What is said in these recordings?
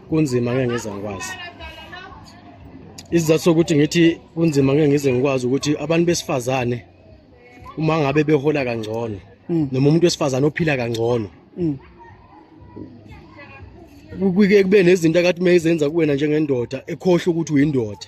Kunzima, ngeke ngize ngikwazi. Isizathu sokuthi ngithi kunzima, ngeke ngize ngikwazi ukuthi abantu besifazane uma ngabe behola kangcono noma umuntu wesifazane ophila kangcono, kuke kube nezinto akathi mayizenza kuwena njengendoda, ekhohlwa ukuthi uyindoda.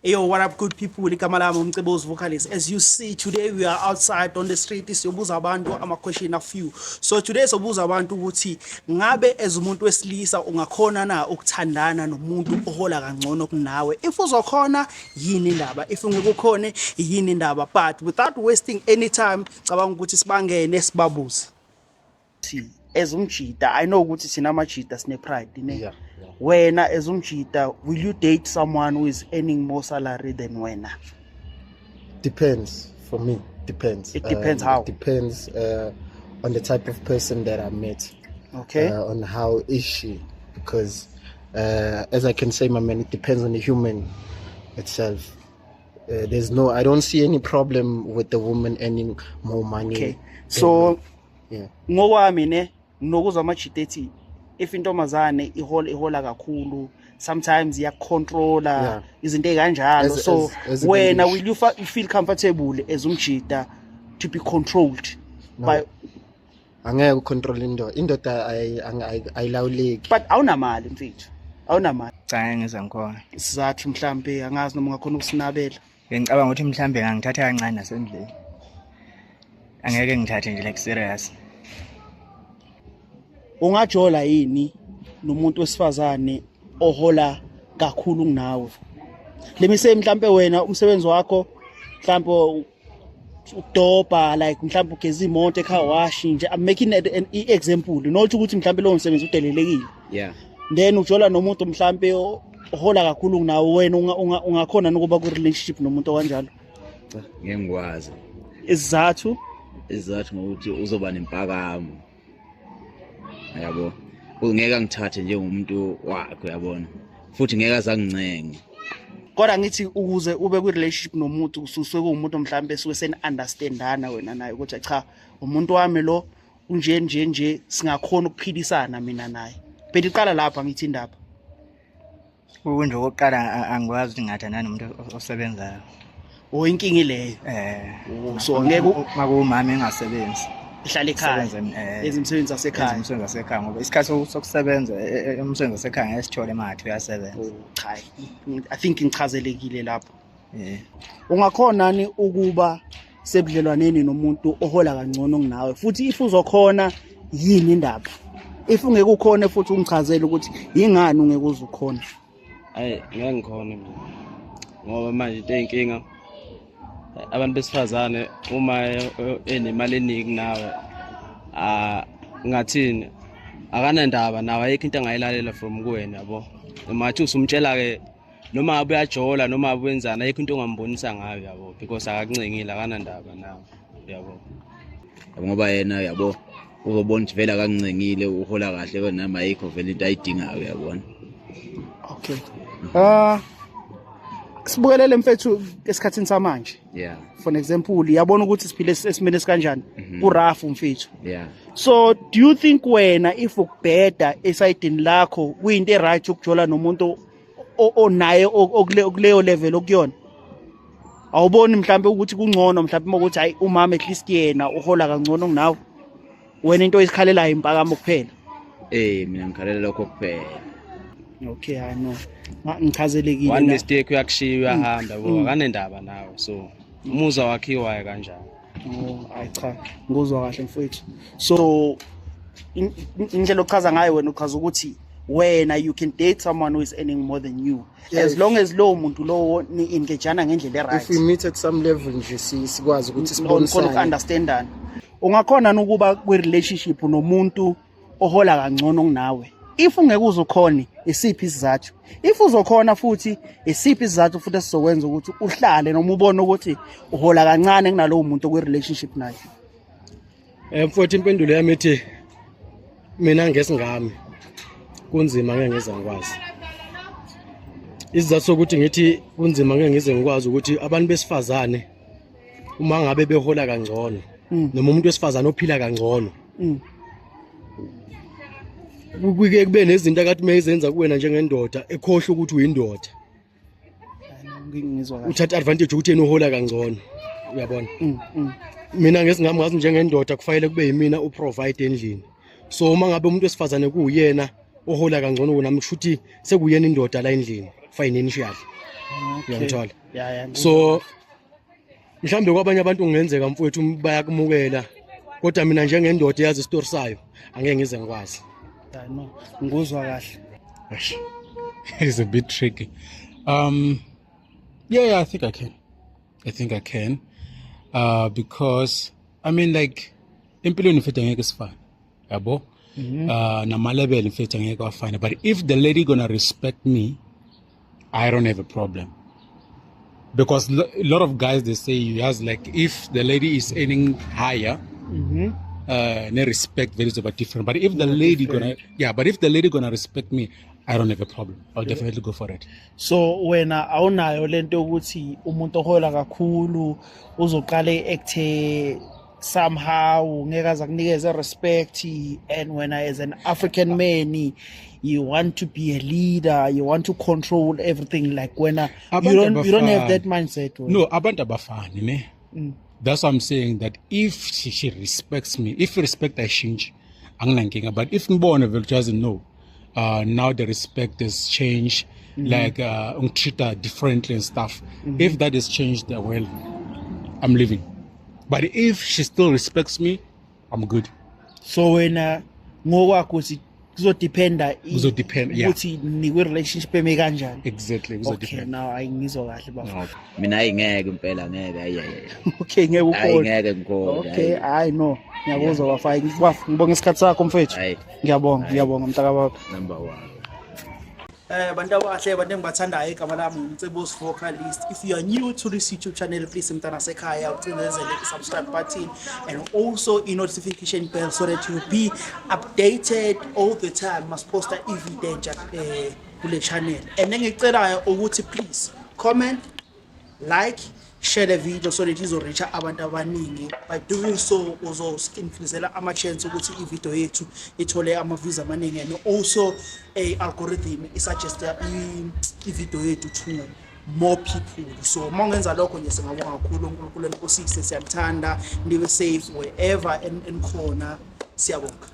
Yo, what up, good people? Igama lami uMcebozi Vocalist. As you see, today we are outside on the street. Siyobuza abantu ama question a few. So today sobuza abantu ukuthi ngabe as umuntu wesilisa ungakhona na ukuthandana nomuntu ohola kangcono kunawe? If uzokhona, yini indaba? If ungeke ukhone, yini indaba? But without wasting any time, cabanga ukuthi sibangene sibabuze. As umjita, I know ukuthi thina amajita sine pride, ne? Yeah. Wena as umjita, will you date someone who is earning more salary than wena? Depends for me. Depends. It depends how? It depends on the type of person that I met. On how is she? Because as I can say, my man, it depends on the human itself. There's no, I don't see any problem with the woman earning more money. Okay. So ngokwami ne, nginokuzwa amajita ethi if intombazane ihola kakhulu, sometimes iyakucontrola, izinto ey'kanjalo. So As wena, English. will you feel comfortable as umjita to be controlled No. by Angeke ucontrol indoda. Indoda ayilawuleki. But awunamali, mfethu, awunamali. Cha, ngeke ngize ngikhona. Isizathu mhlambe angazi noma ungakhona ukusinabela. Bengicabanga ukuthi mhlambe ngangithatha kancane nasendlini. Angeke ngithathe nje like serious. Ungajola yini nomuntu wesifazane ohola kakhulu kunawe? Let me say mhlambe wena umsebenzi wakho mhlambe ukudobha, like mhlambe ugeza imoto ecar wash nje, I'm making an example, not ukuthi mhlambe lowo msebenzi udelelekile. Then ujola nomuntu mhlambe ohola kakhulu kunawe, wena ungakhona nokuba ku relationship nomuntu okanjalo? Cha, ngeke ngikwazi. Isizathu? Isizathu ngokuthi uzoba nempakamo, yabo, ngeke angithathe njengomuntu wakhe, uyabona, futhi ngeke azangincenge. Kodwa ngithi ukuze ube kwi-relationship nomuntu, ususuke kuwumuntu mhlambe suke seni-understandana wena naye ukuthi cha, umuntu wami lo unje nje nje, singakhona ukuphilisana mina naye. Phela iqala lapha ngithi indaba. Kunje okokuqala angikwazi ukuthi ngingathandana nomuntu osebenzayo. O, inkinga ileyo. Eh. Oh, so ngeke Makuwumama engasebenzi. Ihlala ekhaya. Sebenze, Ezimsebenzi zasekhaya. Umsebenzi wasekhaya, ngoba isikhathi sokusebenza umsebenzi wasekhaya ngeke sithole mangathi uyasebenza. Oh, cha, I think ngichazelekile lapho. Eh. Ungakhona ni ukuba sebudlelwaneni nomuntu ohola kangcono kunawe? Futhi if uzokhona, yini indaba? If ungeke ukhone futhi, ungichazele ukuthi yingani ungeke uze ukhona. Ayi, ngeke ngikhone mina, ngoba manje into eyinkinga, abantu besifazane uma enemali eningi kunawe, ah, ngathini, akanandaba nawe, ayikho into angayilalela from kuwena, yabo. Noma athi usumtshela ke, noma ngabe uyajola, noma ngabe wenzani, ayikho into ongambonisa ngayo, yabo, because akakuncengile, akanandaba nawe, yabo. Ngoba yena, yabo, uzobona ukuthi vele akangincengile, uhola kahle kodwa nami ayikho vele into ayidingayo, uyabona. Okay, ah, sibukelele mfethu esikhathini samanje. For an example, yabona ukuthi siphile esimeni esikanjani, ku-rough mfethu. So do you think wena if ukubheda esayidini lakho kuyinto e-right ukujola nomuntu onaye okuleyo level okuyona? Awuboni mhlambe ukuthi kungcono mhlambe uma ukuthi hayi, umama at least yena uhola kangcono kunawe, wena into oyikhalelayo impakamo kuphela? Eh, mina ngikhalela lokho kuphela. Okay, I know. Ngichazelekile One la. mistake uyakushiya, uyahamba, yabo, akanendaba nawe, so umuzwa wakhiwayo kanjani. Oh, hayi cha, ngikuzwa kahle mfowethu. So indlela ochaza ngayo wena, uchaza ukuthi wena you can date someone who is earning more than you as long as lowo muntu lowo ni-engagana ngendlela e-right. If we meet at some level nje, sikwazi ukuthi khona sibonisane. Uku-understandana. Ungakhona ukuba kwi-relationship nomuntu ohola kangcono kunawe? If ungeke uze ukhone, isiphi isizathu? If uzokhona futhi, isiphi isizathu futhi esizokwenza ukuthi uhlale noma ubone ukuthi uhola kancane kunalowo muntu okwi-relationship naye? Mfowethu, impendulo yami ithi mina ngesingami kunzima, ngeke ngize ngikwazi. Isizathu sokuthi ngithi kunzima, ngeke ngize ngikwazi ukuthi abantu besifazane Uma ngabe behola kangcono noma umuntu wesifazane ophila kangcono, kuke kube nezinto akathi mayezenza kuwena njengendoda, ekhohlwa ukuthi uyindoda. Ngizwa kahle. Uthatha advantage ukuthi yena uhola kangcono, uyabona? Mina ngesingami ngazi njengendoda kufanele kube yimina uprovide endlini. So uma ngabe umuntu wesifazane kuwuyena ohola kangcono kunami, kusho ukuthi sekuyena indoda la endlini financially, uyangithola? Yeah. So mhlambe kwabanye abantu kungenzeka, mfowethu, bayakumukela, kodwa mina njengendoda eyazi isitori sayo angeke ngize ngikwazi. Yeah, no, ngikuzwa kahle. Gosh, it's a bit tricky. Yeah, I think I can. I think I can. Because I mean, like, empilweni mfethu angeke sifane. Yabo? Nama level mfethu angeke afane. But if the lady gonna respect me, I don't have a problem. Because a lot of guys, they say you has like if the lady is earning higher, ne respect values are different. But if the lady gonna yeah, but if the lady gonna respect me, I don't have a problem. I'll definitely go for it. So wena awunayo lento yokuthi umuntu ohola kakhulu uzoqale acte somehow, ngeke aze akunikeze respect, and wena as an African man you want to be a leader, you want to control everything, like wena you Abantu don't have abafani. that mindset wena. No, abantu abafani ne. That's why I'm saying that if she respects me, if respect ayishintshi, anginankinga. But if ngibona vele ukuthi yazi no, now the respect has changed, like ungitreat differently and stuff. If that is changed, well, I'm leaving. But if she still respects me, I'm good. So wena ngokwakho uthi kuzodependa Kuzodepend, yeah. ukuthi nikwe relationship eme kanjani. Exactly. Okay. Kuzodepend. Now ayingizwa kahle, bafo. Mina hayi, ngeke impela, ngeke, hayi hayi hayi. Okay, ngeke Hayi, ukhona. ngeke ngikhona. Okay, hayi no, ngiyakuzwa bafo. Hayi bafo, ngibonga isikhathi sakho, mfethu. Hayi. Ngiyabonga, ngiyabonga, mntakababa. Number one. Bantu abahle, abantu engibathandayo, igama lami uMcebos Vocalist. If you are new to this YouTube channel, please, mntana sekhaya, ucindezele i-subscribe button and also i-notification bell so that you'll be updated all the time masiposta i-video entsha kule channel. And engikucelayo ukuthi please comment, like, share the video so that izoreacha abantu abaningi. By doing so uzo-increasela ama-chance ukuthi i-video yethu ithole ama-views amaningi and also a-algorithm isuggesta i-video yethu to more people. So uma ungenza lokho nje singabonga kakhulu. UNkulunkulu enkosise, siyakuthanda, nibe safe wherever enikhona. Siyabonga.